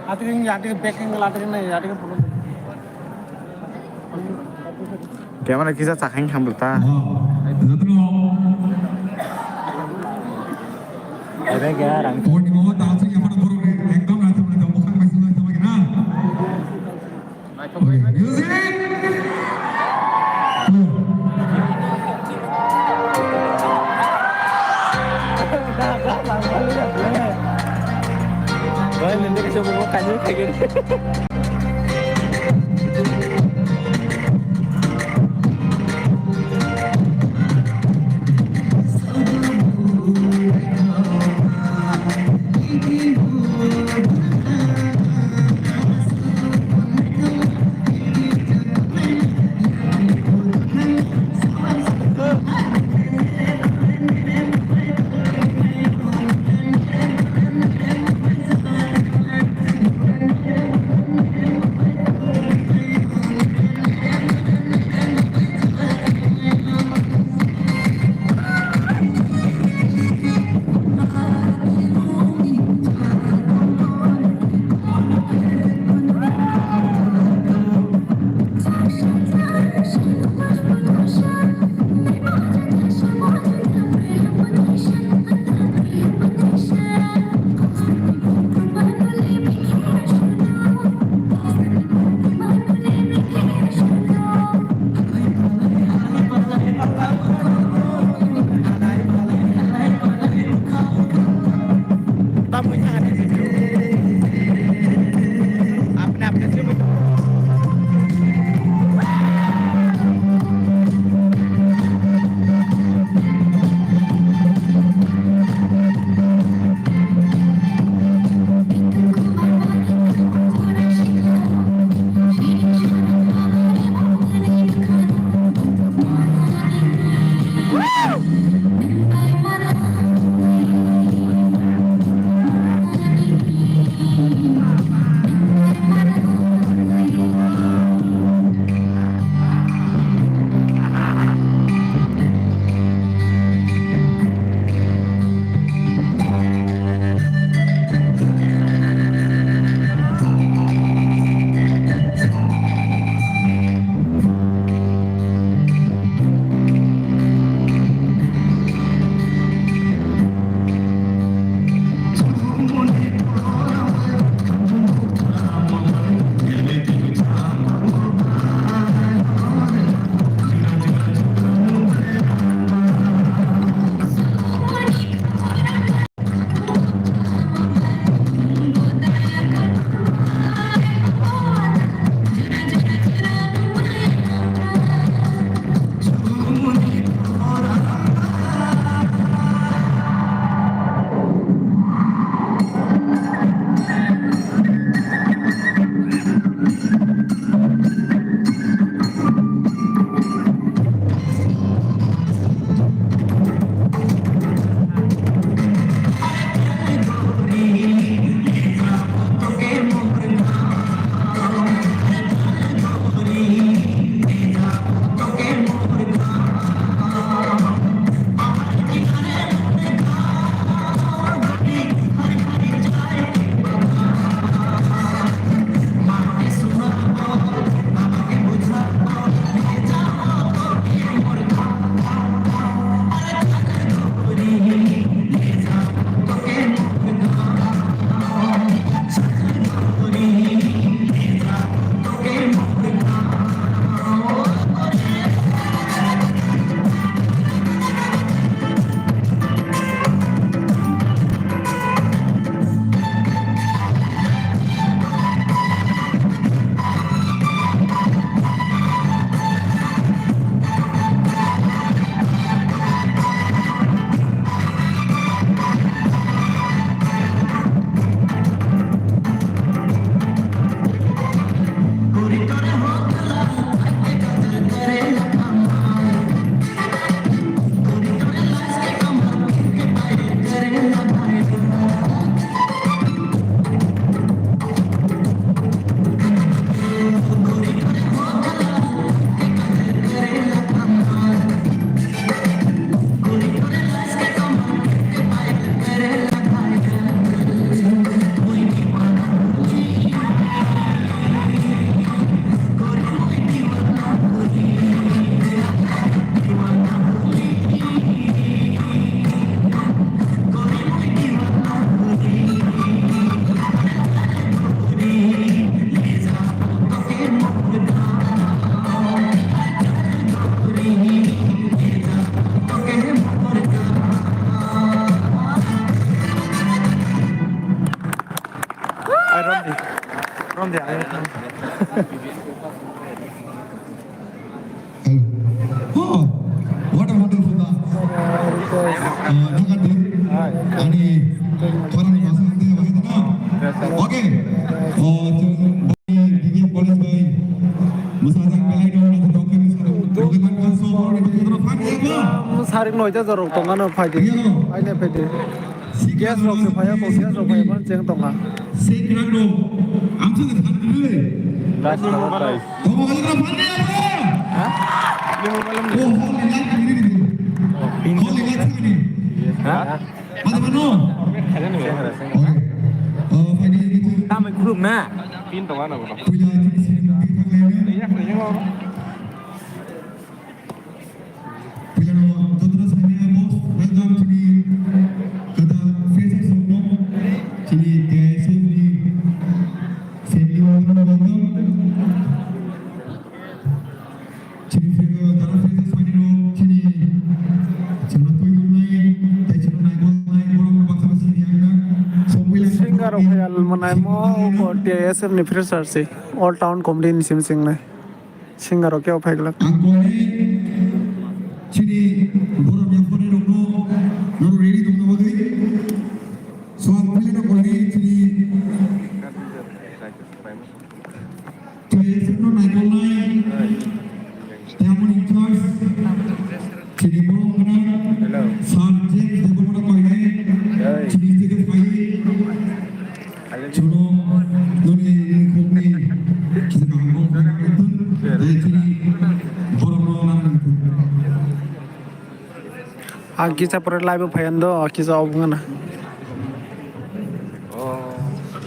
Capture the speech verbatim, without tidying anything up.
Ating, ating backing, ating na, ating photo. Camera kisa chakhaing khamrwta. Ada ga rang. Purnima o talsing yaphano borok ni ekdom naithok naithok mukhang bai swnglai thangma khe na. Music! Oi, nende kaisa bumo kanyoi khaigani. From the, from the, Hello. Oh, what a wonderful dance. Uh, Jagat Day. Ani, khorang ni basa de, wahai tu na. Okay. Uh, chwng, D B M College bai. Mwsajak belai dong, naithok khe mwsajak. Rwgwi man kha, so, boro ni bagwi kheno phan ya ba. Sarik noita jorok tongano phaidi. Iya, no. Aine phaidi. Gas rok se phaiya, ko gas rok phaiya, man cheng tonga. Sei kwrak rok, amsa de phan dile. Gas rok phai. Tamo kali kena phan ya ba. Ha? Oh, hol ni light ni ni. Hol ni light ni. Ha? Mata mano. Oke. Oh, phaidi gitu. Tamo khulum na. Pin tonga na. Puila jini sini. Puilano jotono saimanya bo welcome chini kwtal freshers rokno, chini T I S F ni family rokno welcome. Chini fre-, jara freshers phainai rok chini chwla twi wngnai tei chwla naikol nai borok baksa baksa ni ang na. So puila Singer rok phai al manai mo ko T I S F ni freshers si All Town Comedy ni sim singnai. Singer rok kebo phai glak. Ang koi chini borok yaphani rokno norok ready tongna bagwi. So ang puila no koi chini T S F no naikolnai Diamond in charge chini borok gwnang Sir James Debbarma no koinai chini stage o phai. Chwngno nini khukni kisa kaham bo nangtun, tei chini borokno nangtun. Ang kisa pore live o phaiyan do, kisa obo wngna.